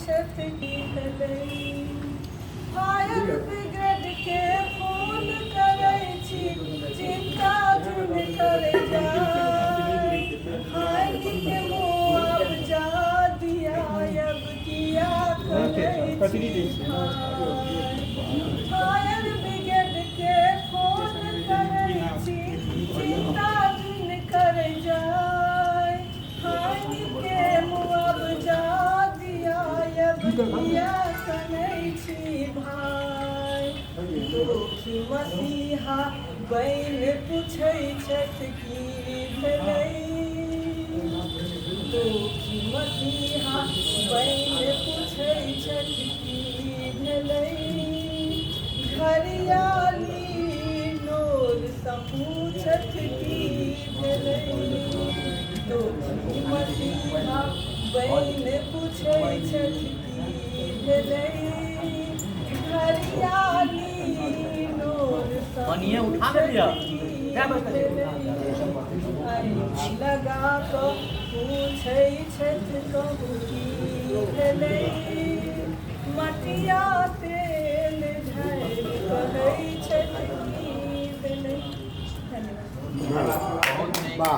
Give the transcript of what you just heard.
छथि की भेलै। Fire ब्रिगेडके phone करै छी, चिन्ता जुन करै जाय। हानिके मुआवजा दियायब किया करै छी भाय। फायर ब्रिगेडके फोन करै छी, चिन्ता जुन करै जाय। हानिके मुआवजा दियायब किया कनै छी भाय। दुखी मसीहा बैन पूछै छथि की भेलै। दुखी मसीहा बैन पूछै छथि की भेलै। घरियाली नोरसँ पूछथि की भेलै। दुखी मसीहा बैन पूछै छथि की भेलै। घरियाली नोरसँ पनिये उठा ने लिअ। पूछथि की भेलै। आँखि लगा कऽ पूछै छथि कहू की भेलै। मटिया तेल ढारि कहै छथि की भेलै। धन्यवाद। बहुत नीक। वाह।